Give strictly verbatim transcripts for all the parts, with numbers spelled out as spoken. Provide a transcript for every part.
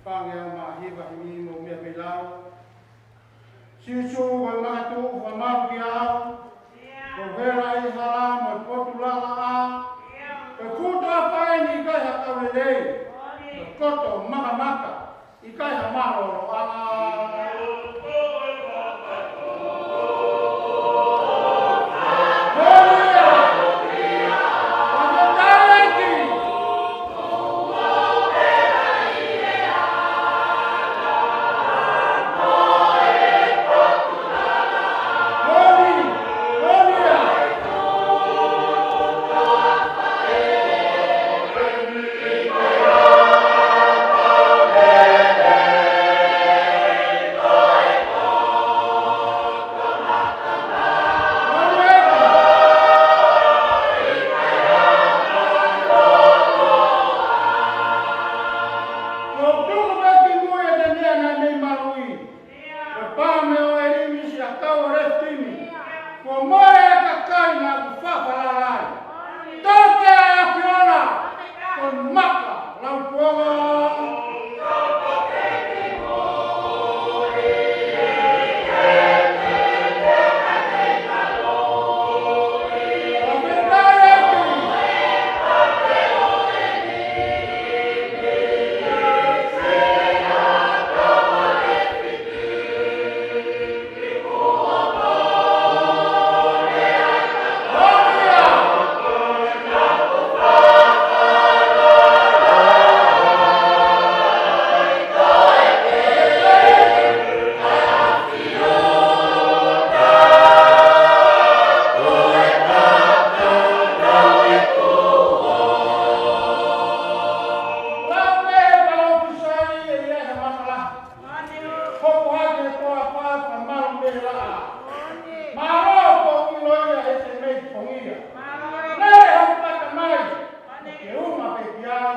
Pange au ma hiva himi mo mea pei lau. Sīsū, ko e makatuʻu fakamalu kiate au. Ko e vela ʻi he hala mo e potu lalaʻā. Ko e fuʻu toafa eni ʻikai ha kau lelei. Ko e koto makamaka ʻikai ha mālōlōʻanga. Ko e pā mei ʻElimisi ʻa e kau ʻo e left team. Kuo mole e kakai naʻa ku fafalalai. Tau ke ʻa e ʻAfiona, ko e maka laukuonga. Hoku hake he toafa, fakamālō mei he laʻā. Mālō ko ʻiloa ʻe he mei pongia. Lele hoku pata mai, ke uma pē ki ai.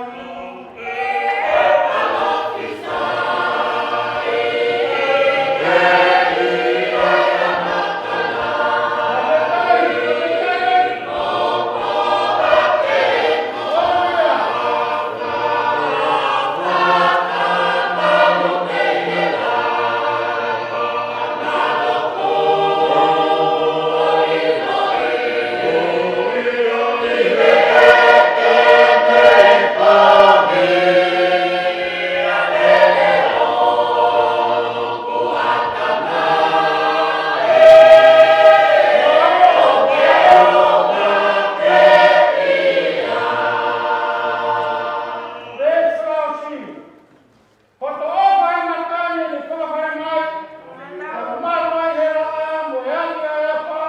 Ko e toʻofa ʻa e matangi ni, ko e fai mai. Ko e malu ʻa e hela mo e angi ʻa e apa.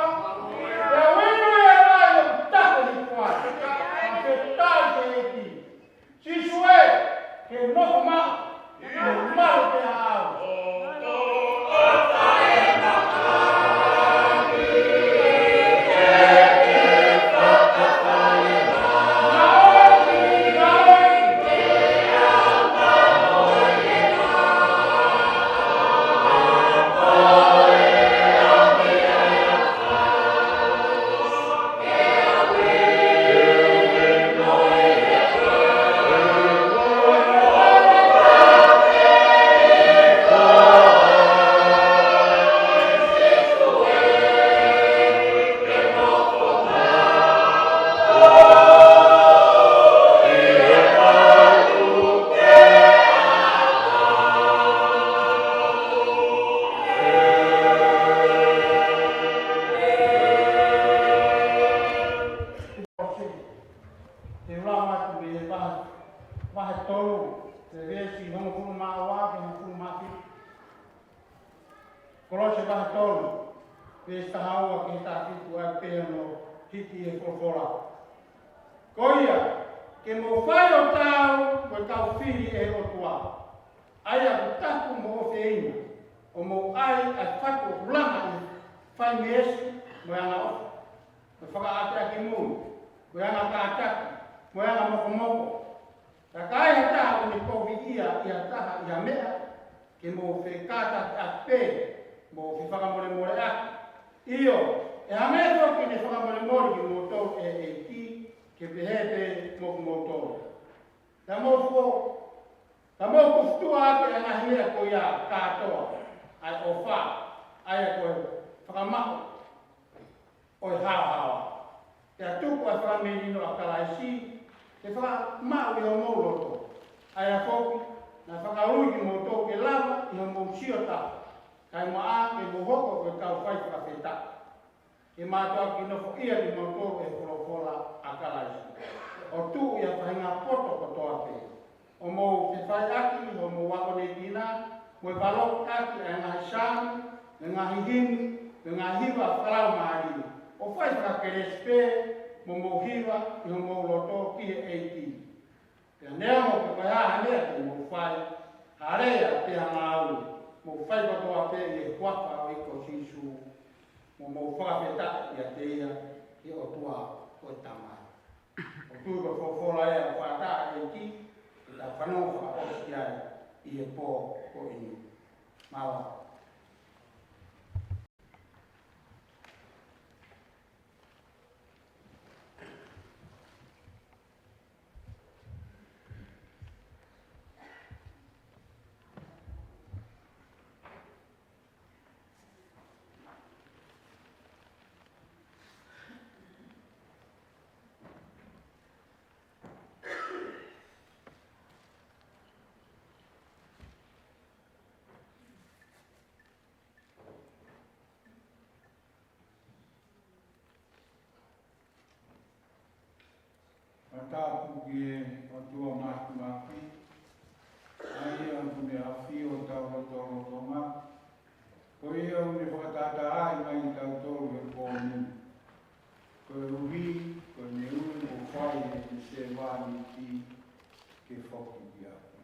Ko e uinu ʻa e ʻai ʻo tafe ni kuai. Ka ke tai ke eki. Sīsū ē, ke nofo maʻu, ke malu ke au. Te u lau atu mei he vahe, vahe tolu, mei he veesi hongofulu mā ua ki he hongofulu mā fitu. Kolose vahe tolu, veesi taha ua ki he taha fitu, ʻa ia ʻoku pehē hono hiki ʻi he folofola. Ko ia, ke mou fai ʻo taau mo e kau fili ʻe he ʻOtua, ʻa ia ʻoku tapu mo ʻofeina, ʻo mou ʻai ʻa e fatu ʻoku langa ʻi he fai meesi mo e angaʻofa, mo e fakaʻakiʻakimui, mo e anga kātaki, mo e anga mokomoko. Ka ai ha taha ʻoku ne koviʻia ʻi ha taha ʻi ha meʻa, ke mou fekātakiʻaki pē, mou fefakamolemoleʻaki. ʻIo, ʻe hangē foki ʻene fakamolemole kimoutolu ʻe he ʻEiki, ke pehē pē mo kimoutolu. Ka mou fo, Ka mou kufutū ʻaki ʻa e ngaahi meʻa ko ia kātoa, ʻa e ʻofa, ʻa ia ko e fakamaʻu ʻo e haohaoa. Pea tuku ʻa e fakamelino ʻa Kalaisi ke fakamaʻu ʻi homou loto, ʻa ia foki naʻe fakaului kimoutolu ke lava ʻi hoʻomou sio taha, kae maʻa ke mou hoko ko e kau fai fakafetaʻi. Ke mātuʻaki nofoʻia kimoutolu ʻe he folofola ʻa Kalaisi, ʻo tuʻu ʻi he faʻahinga poto kotoa pē, ʻo mou fefaiʻaki ʻi hoʻomou akonekina, mo e valokiʻaki ʻa e ngaahi saame, mo e ngaahi himi, mo e ngaahi hiva fakalaumālie, ʻo fai fakakelesi pē, mo mou hiva ʻi homou loto ki he ʻEiki. Pea neongo pe ko e hā ha meʻa te mou fai, ha lea pe ha ngāue, mou fai kotoa pē ʻi he huafa ʻo e ʻEiki ko Sīsū, mo mou fakafetaʻi ʻiate ia ki he ʻOtua ko e Tamai. ʻOku ou tui ko e folofola ia ʻoku fakataha ʻe he ʻEiki, ke tau fanongo fakaʻosi ki ai ʻi he pō ko eni. Mālō. Fakatapu ki he ʻOtua Māfimafi, ʻa ia ʻoku ne ʻafio ʻi hotau lotolotonga, ko ia ʻoku ne fakatahatahaʻi mai kitautolu he pō ni, koeʻuhi ko ʻene ui kuo fai ʻe heʻene sevāniti ke foki ki ai.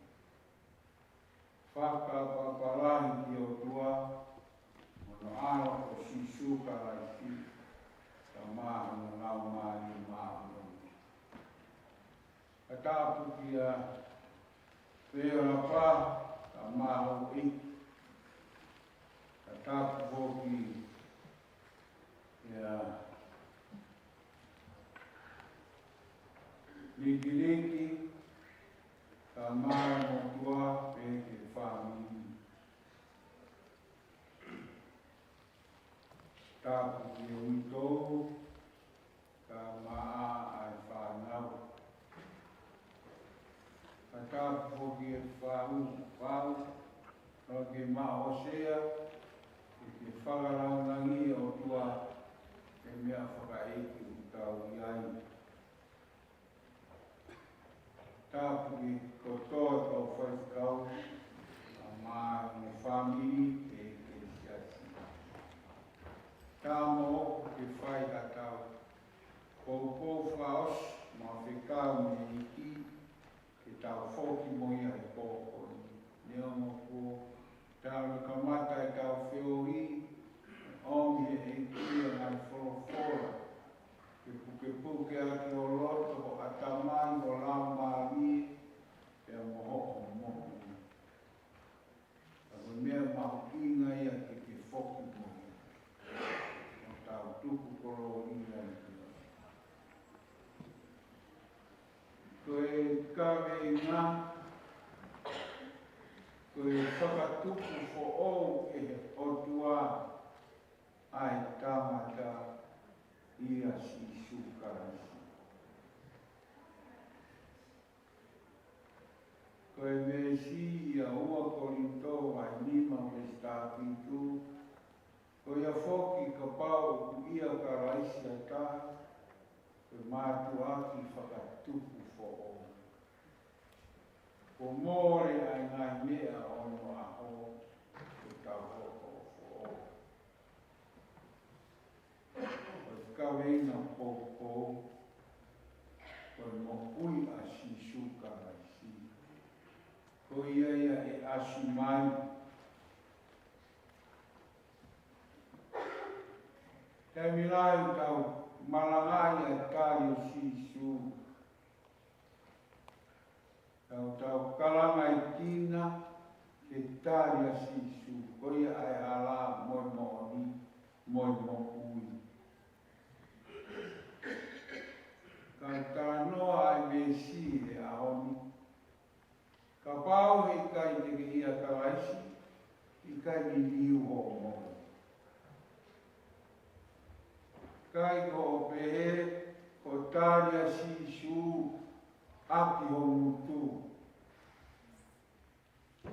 Fakapapālangi ki he ʻOtua, mo hono ʻAlo ko Sīsū Kalaisi, kae ʻumaʻā hono Laumālie Māʻoniʻoni. Fakatapu kia Peola Pā, kae ʻumaʻā hono ʻeiki. Fakatapu foki kia Likiliki, kae ʻumaʻā e motuʻa pea ki he fāmili. Fakatapu ki he uitou, kae ʻumaʻā e fānau. Fakatapu foki ki he faʻu, faʻu, ʻoku ke maʻu ʻo sea, ke ke fakalaunangi ʻe ʻOtua e meʻa fakaʻeiki ʻoku tau ʻi ai. Fakatapu ki he kotoa e kau faifekau, kae ʻumaʻā e fāmili, pea ki he siasi. Tau moʻo ke fai haʻatau poupou fakaʻosi mo e fekau mei he ʻEiki, ke tau foki mo ia he pō ko eni. Neongo kuo tau kamata ʻetau feohi, ʻomi ʻe he ʻEiki ʻa e ngaahi folofola, ke pukepuke ʻaki ho loto, ho ʻatamai, ho laumālie, pea mo hoʻo moʻui. Ka ko e meʻa mahuʻinga ia ke ke foki mo ia, ʻo tau tuku kolōlia ki ai. Ko e kaveinga, ko e fakatupu foʻou ʻe he ʻOtua ʻa e tangata ʻia Sīsū Kalaisi. Ko e veesi ia ua Kolinitō vahe nima veesi taha fitu, ko ia foki kapau ʻoku ʻia Kalaisi ha taha, ko e mātuʻaki fakatupu foʻou. Kuo mole ʻa e ngaahi meʻa ʻo onoʻaho, kuo tau hoko ʻo foʻou. Ko e kaveinga poupou, ko e moʻui ʻa Sīsū Kalaisi. Ko ia ia ʻe ʻasi mai. Taimi lahi ʻoku tau malangaʻi ʻa e tali ʻo Sīsū. Tau, tau kalangaʻi kina ke tali ʻa Sīsū, ko ia ʻa e hala mo e moʻoni, mo e moʻui. Ka talanoa ʻa e veesi he ʻaho ni, kapau he Kalaisi, ʻikai liliu hoʻo moʻui. ʻIkai ko hoʻo pehē, ko e tali ʻa Sīsū ʻaki ho ngutu.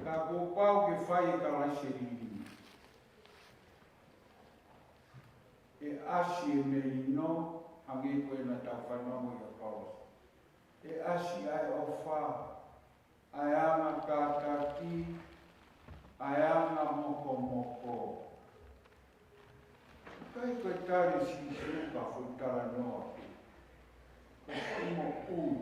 Ka kuo pau ke fai ʻe Kalaisi e liliu. ʻE ʻasi e melino, hangē ko ena tau fanongo ʻia Paula. ʻE ʻasi ʻa e ʻofa, ʻa e anga kātaki, ʻa e anga mokomoko. ʻIkai ko e tali ʻa Sīsū ka foʻi talanoa pē. Ko e foʻi moʻui.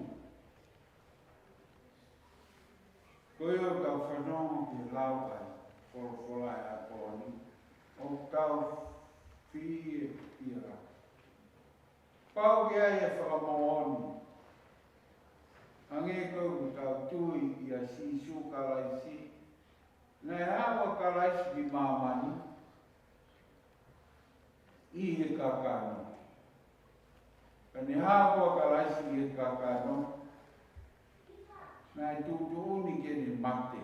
Ko ia ʻoku tau fanongo ki he lau ʻa e folofola ʻa e ʻaho ni, ʻoku tau fiefia. Pau ke ʻi ai e fakamoʻoni. Hangē ko ʻetau tui ʻia Sīsū Kalaisi, naʻe haʻu ʻa Kalaisi ki māmani ʻi he kakano. Ka ne haʻu ʻa Kalaisi ʻi he kakano, naʻe tuʻutuʻuni ke ne mate.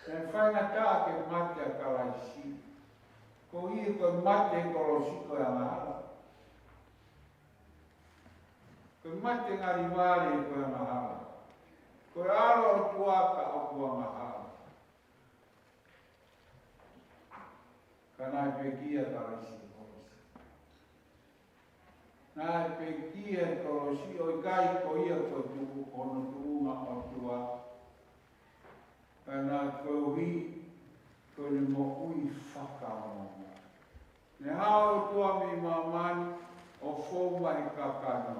Naʻe faingataʻa ke mate ʻa Kalaisi. Koeʻuhi ko e mate kolosi ko e angahala. Ko e mate ngali vale ko e angahala. Ko e ʻAlo ʻo e ʻOtua ka ʻoku angahala. Ka naʻe pekia ʻa Kalaisi he kolosi. Naʻe pekia he kolosi, ʻo ʻikai ko ia ko e tuʻu, ko hono tuʻunga ʻOtua. Ka naʻe koeʻuhi ko ʻene moʻui fakaongo. Ne haʻu ʻa e ʻOtua mei māmani ʻo fou mai he kakano.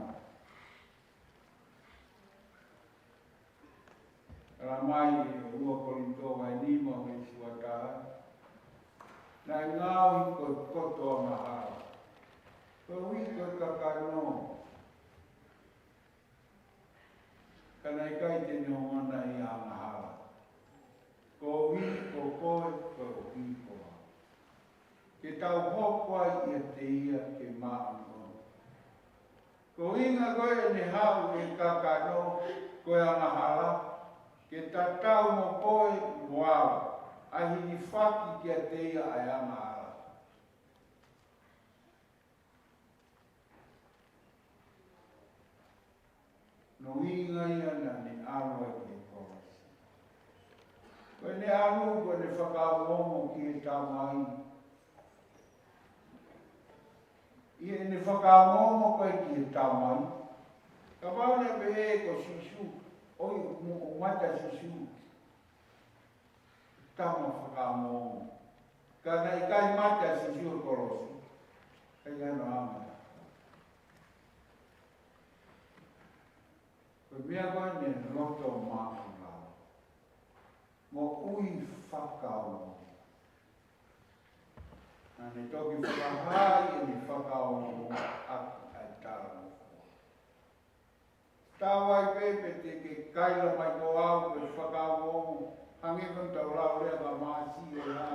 Tala mai ʻe ua Kolinitō vahe nima veesi ua taha. Naʻe ngaohi ko e koto angahala. Koeʻuhi ko e kakano. Ka naʻe ʻikai te ne ongona ia angahala. Koeʻuhi ko koe, koeʻuhi ko au. Ke tau hoko ai ʻiate ia ke maʻu. Ko e ʻuhinga ko ē ʻene haʻu he kakano ko e angahala, ke tatau mo koe mo au, ʻa e hilifaki kiate ia ʻa e angahala. Ko e ʻuhinga ia naʻa ne ʻalu ai ki he kolosi. Ko ʻene ʻalu, ko ʻene fakaongoongo ki he Tamai. ʻI heʻene fakaongoongo ko ē ki he Tamai. Kapau naʻe pehē ko Sīsū, ʻoi, mo, ʻo mate ʻa Sīsū. Tama fakaongoongo. Ka naʻe ʻikai mate ʻa Sīsū he kolosi. ʻIkai hano anga. Ko e meʻa ko ē ne loto māʻulalo. Moʻui fakaongo. Naʻa ne toki fakahā ʻene fakaongo ʻaki ʻa e talangofua. Tau ai pē pe te ke kaila mai ko au pe fakaongo, hangē ko ʻetau lau lea ka māsi e hā,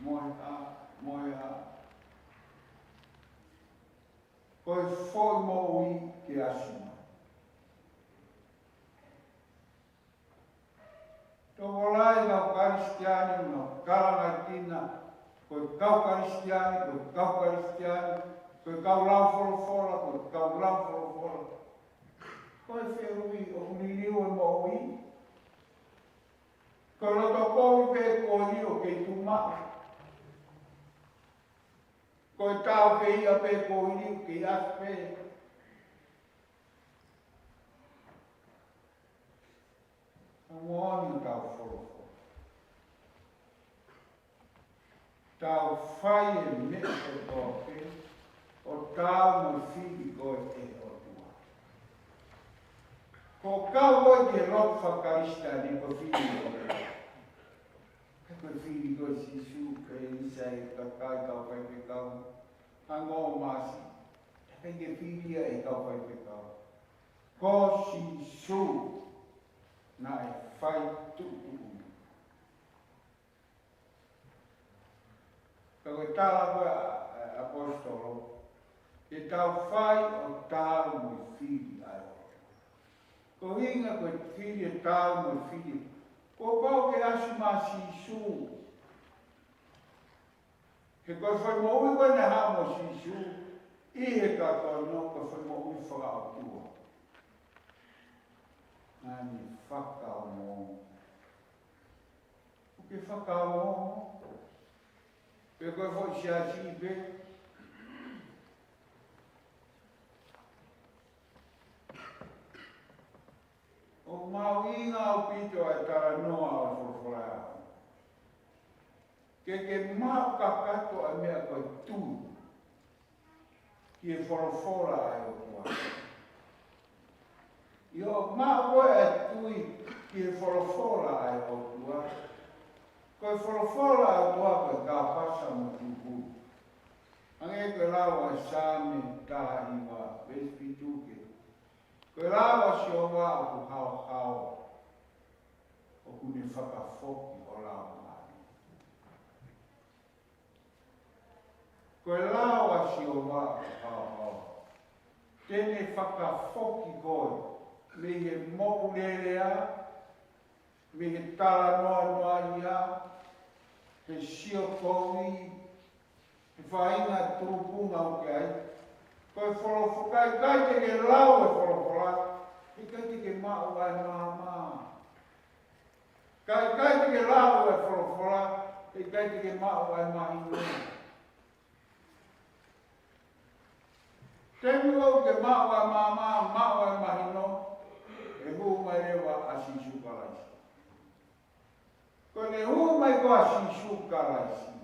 mo e hā, mo e hā. Ko e foʻi moʻui ke ʻasi mai. Tokolahi kau Kalisitiane, ʻoku nau kalangaʻi kina, ko e kau Kalisitiane, ko e kau Kalisitiane, ko e kau lau folofola, ko e kau lau folofola. Ko e fehuʻi, ʻoku liliu e moʻui? Ko e loto kovi pē koe ʻoku kei tuʻu maʻu. Ko e tau pē ia pē koe ʻoku kei ʻasi pē. Ka moʻoni ʻoku tau folofola. Tau fai e meʻa kotoa pē, ʻo taau mo e fili ko ē ʻe he ʻOtua. Ko e kau ʻo e lotu faka-Kalisitiane ko e fili ʻo e ʻOtua. Ka ko e fili ko ē ʻa Sīsū, ke ʻi ai e kakai kau faifekau, hangē ʻo māsi, ʻikai ke fili ia ʻe he kau faifekau. Ko Sīsū naʻe fai tuʻutuʻuni. Ka ko e tala ko ē ʻa e ʻaposetolo, ke tau fai ʻo taau mo e fili ʻa e ʻOtua. Ko e ʻuhinga ko e fili e tau mo e fili. Kuo pau ke ʻasi maʻa Sīsū. He ko e fai moʻui ko ē naʻe haʻu mo Sīsū ʻi he kakato, ko e fai moʻui fakaʻotua. Naʻa ne fakaongo. ʻOku ke fakaongo. Pe ko e foʻi siasi pē. ʻOku mahuʻinga ʻaupito ʻa e talanoa ʻo e folofola. Ke ke maʻu kakato ʻa e meʻa ko e tui ki he folofola ʻa e ʻOtua. ʻI hoʻo maʻu ko ē ʻa e tui ki he folofola ʻa e ʻOtua, ko e folofola ʻa e ʻOtua ko e kāpasa mo e tupulu. Hangē ko e lau ʻa e Saame taha hiva, veesi fitu ke, ko e lau ʻa Sihova ʻoku haohaoa, ʻoku ne fakafoki ho laumālie. Ko e lau ʻa Sihova ʻoku haohaoa. Te ne fakafoki koe mei he moʻulelea, mei he talanoanoaʻia, he sio kovi, he faʻahinga tuʻunga ʻoku ke ʻi ai. Ko e folofola, ka ʻikai te ke lau e folofola, ʻikai te ke maʻu ʻa e maama. Ka ʻikai te ke lau e folofola, ʻikai te ke maʻu ʻa e mahino. Taimi ʻoku ke maʻu ʻa e maama, maʻu ʻa e mahino, ʻe hū mai leva ʻa Sīsū Kalaisi. Ko ʻene hū mai ko ē ʻa Sīsū Kalaisi,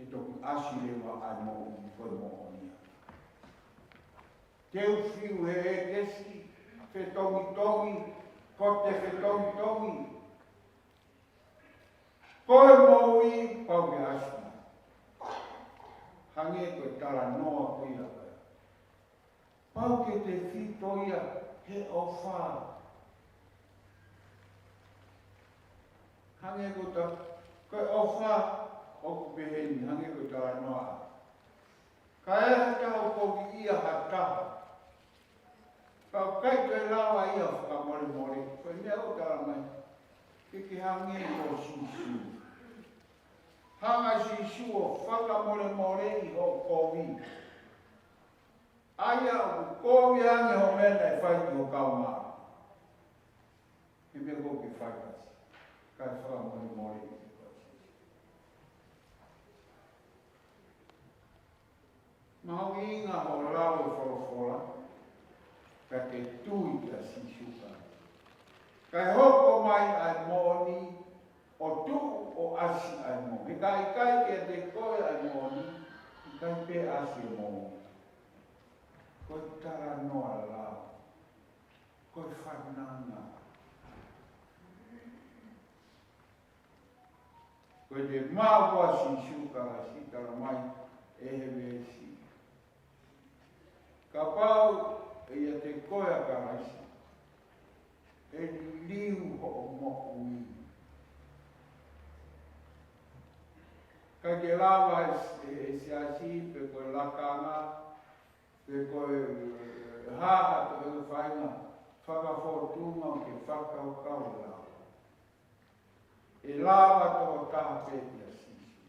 ʻe toki ʻasi leva ʻa e moʻui ko e moʻoni ia. Teu fiu he ʻēkesi, fetongitongi, kote fetongitongi. Ko e moʻui pau ke ʻasi. Hangē ko e talanoa ko ia. Pau ke tefito ia he ʻofa. Hangē ko ta, ko e ʻofa ʻoku pehē ni, hangē ko e talanoa. Ka ʻi ai ha taha ʻoku koviʻia ha taha, ka ʻoku ʻikai toe lava ia ʻo fakamolemole, ko e meʻa ʻoku talamai, ke ke hangē ko Sīsū. Hanga ʻe Sīsū ʻo fakamolemoleʻi hoʻo kovi. ʻA ia ʻoku kovi ange hoʻo meʻa naʻe fai ki ho kaungā. He meʻa ko ē ʻoku ke fai, kasi. Kae fakamolemoleʻi koe ʻe Sīsū. Mahuʻinga hoʻo lau e folofola, ka ke tui kia Sīsū Kalaisi. Kae hoko mai ʻa e moʻoni, ʻo tuʻu ʻo ʻasi ʻa e moʻoni. He ka ʻikai kiate koe ʻa e moʻoni, ʻikai pē ʻasi e moʻoni. Ko e talanoa lau. Ko e fananga. Ko e te maʻu ʻa Sīsū Kalaisi, talamai ʻe he veesi. Kapau ʻe ʻiate koe ʻa Kalaisi, ʻe liliu hoʻo moʻui. ʻIkai ke lava ʻe he, ʻe he siasi pe ko e lakanga, pe ko e, ʻe, hā ha toe faʻahinga fakafōtunga ʻoku ke fakakaukau lau. ʻE lava tokotaha pē kia Sīsū.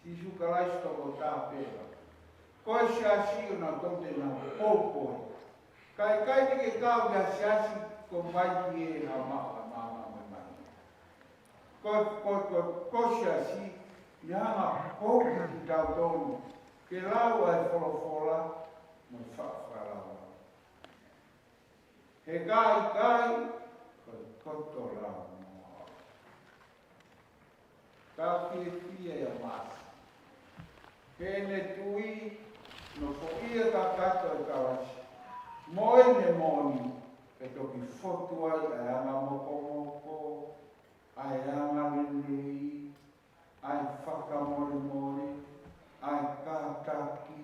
Sīsū Kalaisi tokotaha pē. Ko e siasi ʻoku nau tau te nau poupou. Ka ʻikai te ke kau ki ha siasi ko e ʻikai ke ʻi ai ha maama, maama mo e mai. Ko, ko, ko, ko e siasi, ʻe hanga ʻo poupou kitautolu ke lau ʻa e folofola mo e faʻa fakalava. He ka ʻikai, ko e koto lau noa. Ka fiefia ʻa Masi. Heʻene tui, nofoʻia kakato ʻe Kalaisi. Mo ʻene moʻoni, ʻe toki fotu ai ʻa e anga mokomoko, ʻa e anga lelei, ʻa e fakamolemole, ʻa e kātaki,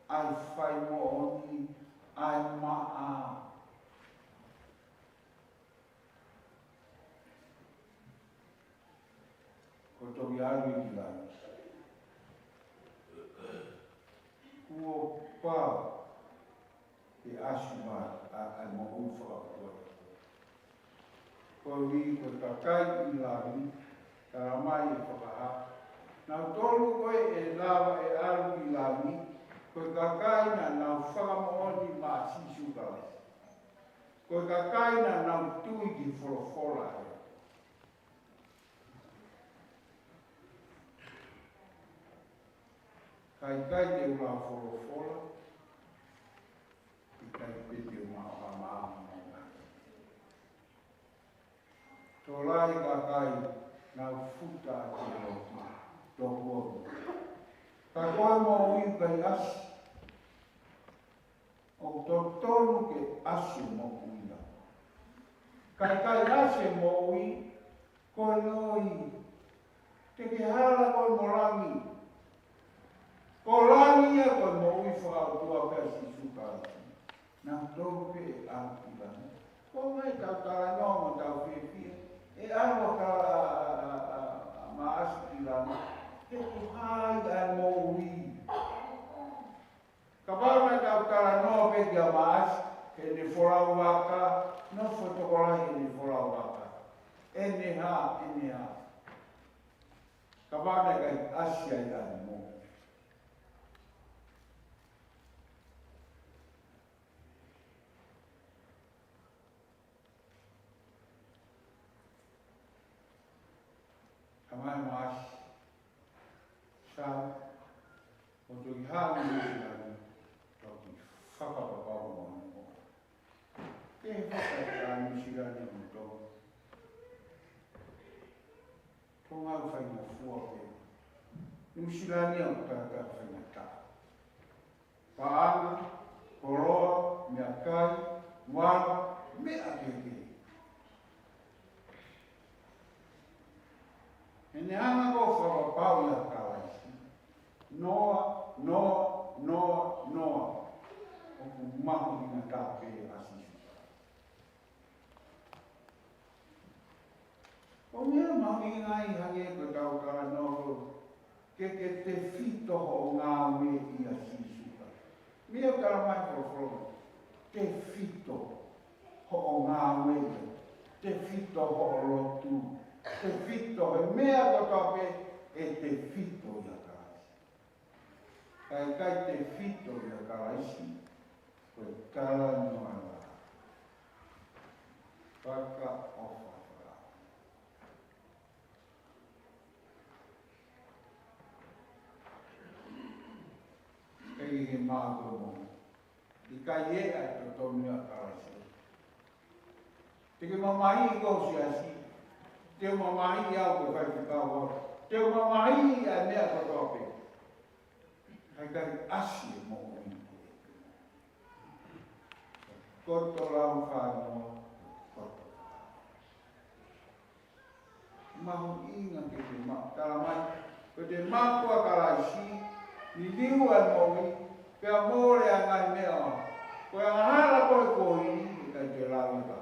ʻa e fai moʻoni, ʻa e maʻa. Ko e toki ʻalu ki langi. Kuo pau ke ʻasi mai ʻa, ʻa e moʻui fakaʻotua. Koeʻuhi ko e kakai ʻi langi, talamai ʻe Fakahā, nautolu ko ē ʻe lava ʻe ʻalu ki langi, ko e kakai naʻa nau fakamoʻoni maʻa Sīsū Kalaisi. Ko e kakai naʻa nau tui ki he folofola ē. Ka ʻikai te u lau folofola, ʻikai pē te u maʻu ha maama. Tokolahi kakai naʻa nau futa ʻa e tokua. Ka ko e moʻui ʻikai ʻasi. ʻOku totonu ke ʻasi e moʻui ia. Ka ʻikai ʻasi e moʻui, ko e loi. Te ke hala koe mo langi. Ko langi ia ko e moʻui fakaʻotua pea Sīsū Kalaisi. Nautolu pē ʻe ʻalu ki langi. Ko e meʻa ʻoku tau talanoa mo tau fiefia. ʻE ʻalu ʻa Kala-, ʻa, ʻa, ʻa, ʻa, ʻa Maʻasi ki langi. He ʻoku hā e moʻui. Kapau naʻa tau talanoa pē kia Maʻasi, heʻene folau vaka, nofo tokolahi heʻene folau vaka. ʻEne hā, ʻene hā. Kapau naʻe ʻikai ʻasi ai ʻa e moʻui. Tamai Maʻasi, sa, ʻo toki hā Nuʻu Sila ni, toki fakapapau mo ʻanepo. Ke fakaʻi ʻa Nuʻu Sila ni mo tō. Tonga ʻoku faingofua pē. Nuʻu Sila ni ʻoku tau faingataʻa. Paʻanga, koloa, meʻakai, vala, meʻa kehekehe. Heʻene hanga ko ē ʻo fakapapauʻi ʻa Kalaisi. Noa, noa, noa, noa. ʻOku mahuʻinga taha pē ʻa Sīsū. ʻO meʻa mahuʻinga ai hangē ko ʻetau talanoa ko ē, ke ke tefito hoʻo ngāue ʻia Sīsū. Meʻa ʻoku talamai folofola, tefito hoʻo ngāue ʻia, tefito hoʻo lotu, tefito he meʻa kotoa pē ʻe tefito ʻia Kalaisi. Ka ʻikai tefito ʻia Kalaisi, ko e talanoa lā. Fakaʻofa. Kei he mātuʻa mo. ʻIkai ʻi ai ʻa e totonu ʻia Kalaisi. Te ke mamahiʻi ʻa e siasi. Te u mamahiʻi au ko e faifekau au. Te u mamahiʻi ʻa e meʻa kotoa pē. Ka ʻikai ʻasi e moʻui. Koto lau fānau, koto. Mahuʻinga ke te ma-, talamai, ko e te maʻu ʻa Kalaisi, liliu ʻa e moʻui, pea mole ʻa e ngaahi meʻa. Ko e angahala ko ē ko eni, ʻikai te lau ia.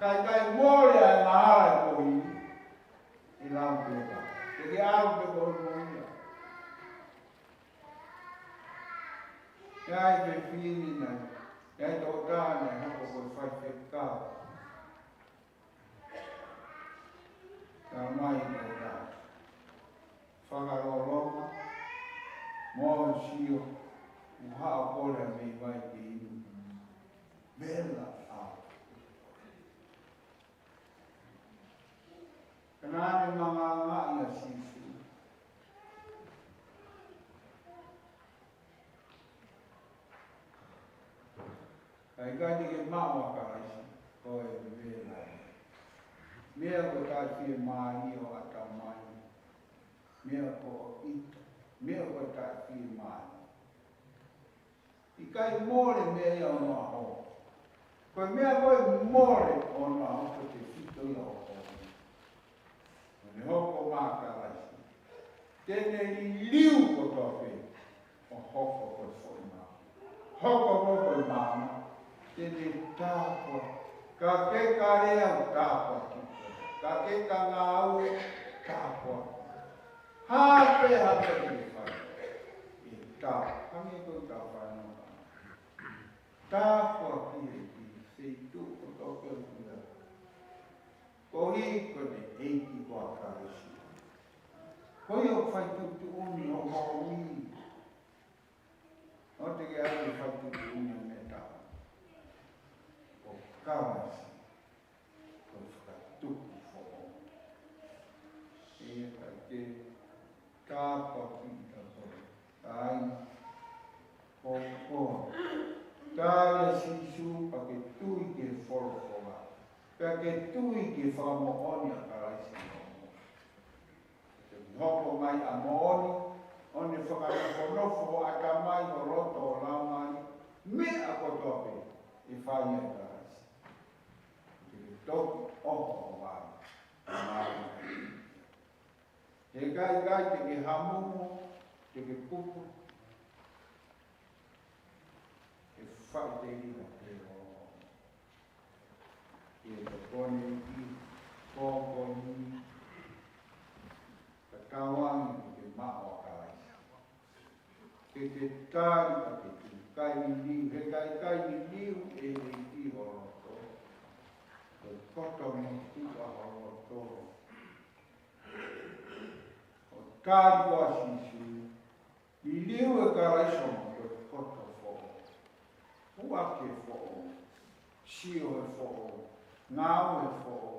Ka ʻikai mole ʻa e angahala ko eni, ʻe lau pē ia. Te ke ʻalu pē koe mo ia. ʻI ai e fefine nai, ʻi ai e tokotaha naʻe hoko ko e faifekau. Talamai ʻe he tokotaha, fakaloloma, mo sio, ʻoku haʻu kole ʻa Meivai ke inu. Vela au. Ka naʻa ne mangaʻangaʻi ʻa Sīsū. Ka ʻikai te ke maʻu ʻa Kalaisi, ko e vela. Meʻa ko e taʻefiemālie ʻo e ʻatamai. Meʻa ko e ʻita. Meʻa ko e taʻefiemālie. ʻIkai mole meʻa ia ʻo onoʻaho. Ko e meʻa ko ē mole ʻo onoʻaho ko e tefito ia ʻo e ʻaho. ʻO ne hoko mai ʻa Kalaisi. Te ne liliu kotoa pē ʻo hoko ko e foʻi maama. Hoko ko e foʻi maama. Te ne tāpuaki. Ka ke ka lea, tāpuaki. Ka ke ka ngāue, tāpuaki. Hā pē ha meʻa te ke fai, ʻe tā, hangē ko ʻetau fānau. Tāpuaki ʻEiki, feituʻu kotoa pē ʻoku ʻi ai. Koeʻuhi ko ʻene ʻEiki ko Kalaisi. Ko ia ʻoku fai tuʻutuʻuni ʻo moʻui. ʻOua te ke ʻai ke fai tuʻutuʻuni ʻa e meʻa taha. Ko Kalaisi. Ko e fakatupu foʻou. ʻIo, ʻikai ke tāpuakiʻi ʻa e kāinga. Ko, ko. Tali ʻa Sīsū pea ke tui ki he folofola. Pea ke tui ki he fakamoʻoni ʻa Kalaisi. Te ke hoko mai ʻa moʻoni, ʻo ne fakanofonofo ho ʻatamai, ho loto, ho laumālie, meʻa kotoa pē ʻe fai ʻe Kalaisi. Te ke toki ʻoho mai. Mai. He ʻikai, ʻikai te ke hamumu, te ke pupu. He faʻiteliha pē ʻo ke tokoni ki he kōkoni, ka tauange ke maʻu ʻa Kalaisi. Ke ke tali ka ke tui, kae liliu, he ʻikai, ʻikai liliu ʻe he ʻEiki ho loto, ko e koto motuʻa ho loto. ʻO tali koe ʻa Sīsū, liliu ʻe Kalaisi ho motuʻa, koto foʻou. Ua ke foʻou, sio he foʻou, ngāue he foʻou,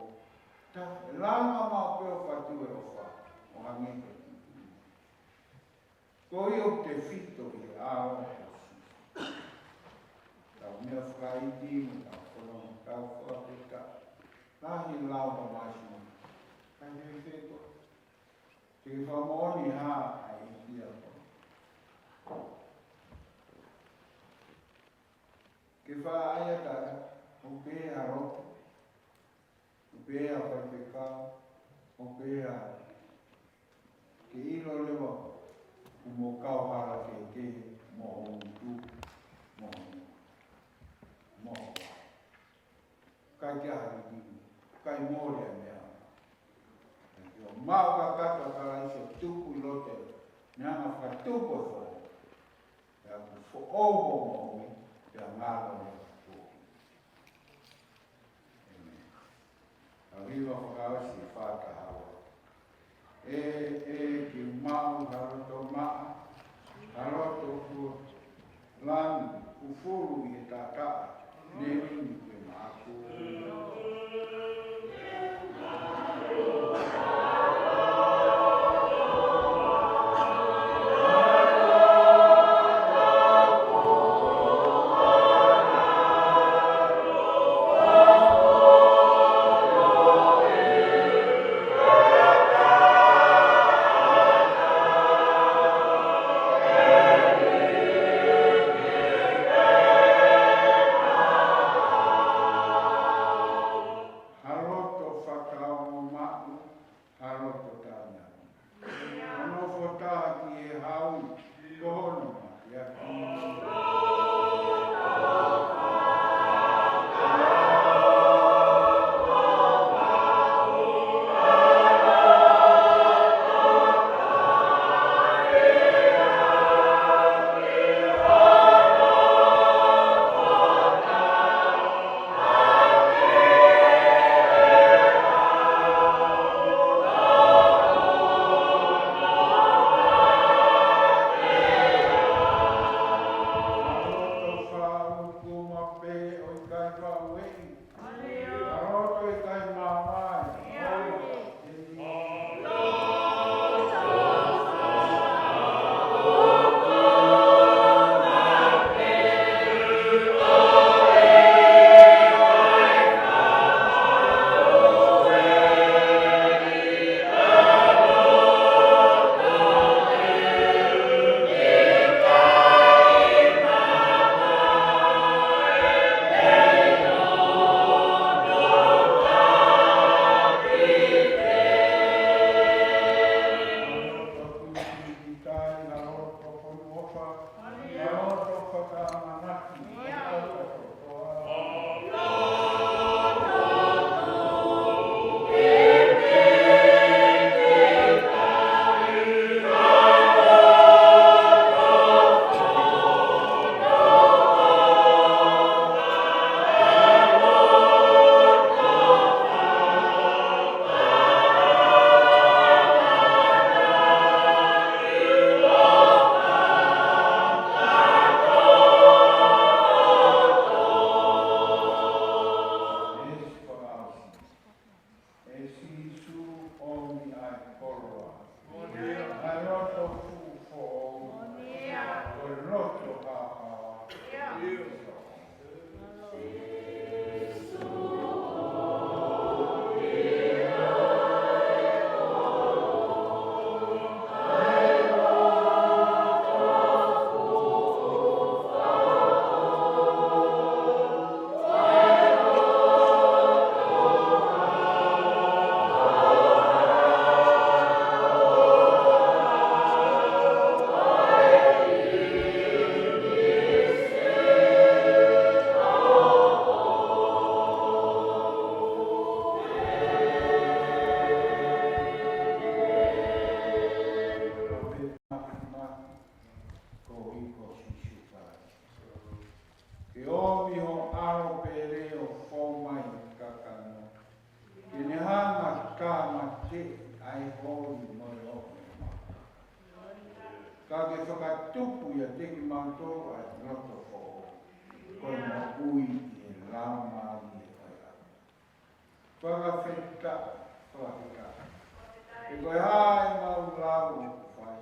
ta, langa maʻu pē ʻo fatu e ʻofa, ʻo hangē ko e tuʻutuʻuni. Ko ia ʻoku tefito ʻi he ʻao ʻo Sīsū. Tau meʻa fakaiti mo tau fononga, tau fakapeta, lahi lau ka māsimo, ka he feko. Te ke fakamoʻoni ha ʻa e ʻEiki ʻa koe. Ke fai ʻa e tala, ʻo pehē ha lotu, ʻo pehē ha faifekau, ʻo pehē ha, ke ʻilo leva, ʻoku mo kauhala kehekehe, mo ho ngutu, mo ho, mo ho ʻikai ke ʻi ai ha liliu, ʻikai mole ʻa e meʻa. Ke ʻo maʻu kakato ʻa Kalaisi ʻo tupu ʻi loto, meʻa ʻa e fakatupu foʻou. Pea ʻoku foʻou hoʻo moʻui, pea ngalo leva. ʻĒmeni. Tau hiva fakaʻosi ʻe fā taha ua. ʻE, ʻe, ke u maʻu ha loto maʻa, ha loto kuo langi, kuo fulu ʻi he taʻataʻa, ne ʻunu ke maʻaku. Tō ai loto foʻou, ko e moʻui ʻi he laumālie ʻo e ʻAfiona. Fakafetaʻi, fakafetaʻi. He ko e hā ʻemau lau ʻoku fai,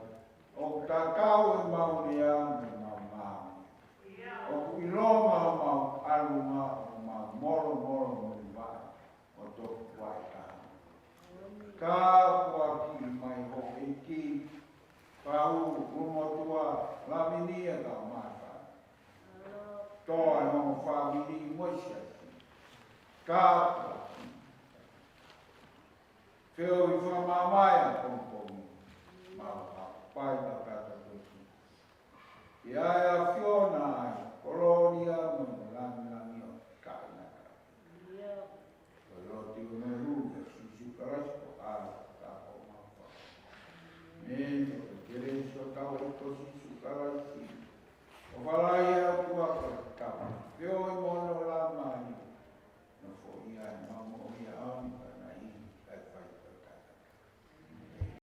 ʻoku tatau ʻemau lea mo ʻemau maama. ʻOku ʻilonga homau ʻalunga, ʻoku mau molomolo mo e vaʻe ʻo toku vaʻe taha. Tāpuakiʻi mai Houʻeiki Pau Motuʻa Lavenia kae ʻumaʻā e fāmili. Tō ai hono fāmili mo e siasi. Tāpuakiʻi. Feohi fakamaama ʻa e